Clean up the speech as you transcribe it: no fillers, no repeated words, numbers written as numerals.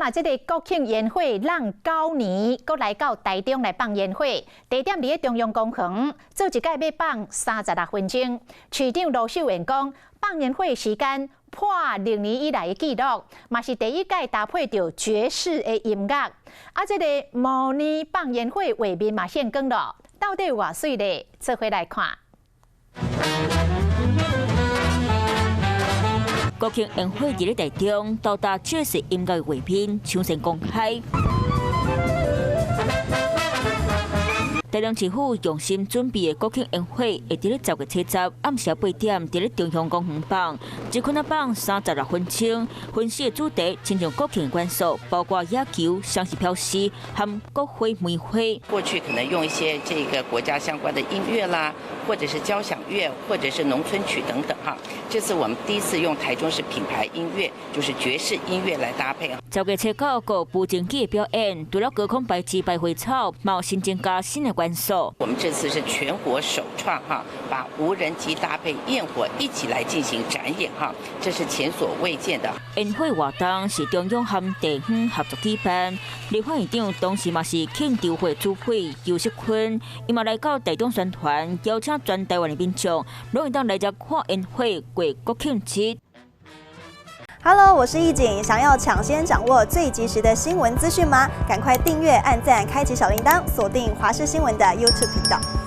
那這个國慶煙火讓九年閣來到台中來放煙火，地點佇咧中央公園，做一屆欲放36分鐘。市長盧秀燕講，放煙火時間破歷年以來的紀錄，嘛是第一屆搭配著爵士的音樂。啊，這个模擬放煙火畫面嘛現光咯，到底有偌媠咧？做伙來看。國慶煙火佇咧台中，到達爵士音樂畫面，搶先公開。台中市府用心準備的國慶煙火，會佇咧10月7日暗時8點，佇咧中央公園放，一圈仔放36分鐘。分析的主題親像國慶元素，包括野球、雙十飄絲和國花梅花。過去可能用一些這個國家相關的音樂啦，或者是交響樂，或者是農村曲等等哈。這次我們第一次用台中市品牌音樂，就是爵士音樂來搭配。10月7號，閣有無人機的表演，除了高空擺置百花草，嘛有新增加新的元素。我們這次是全國首創哈，把無人機搭配焰火一起來進行展演哈，這是前所未見的。煙火活動是中央和地方合作舉辦，立法院長當時嘛是慶祝會主委游錫堃，伊嘛來到台中宣傳，邀請全台灣的民眾，攏會當來遮看煙火過國慶節。 Hello，我是易景，想要搶先掌握最及時的新聞資訊嗎？趕快訂閱、按讚、開啟小鈴鐺，鎖定華視新聞的 YouTube 頻道。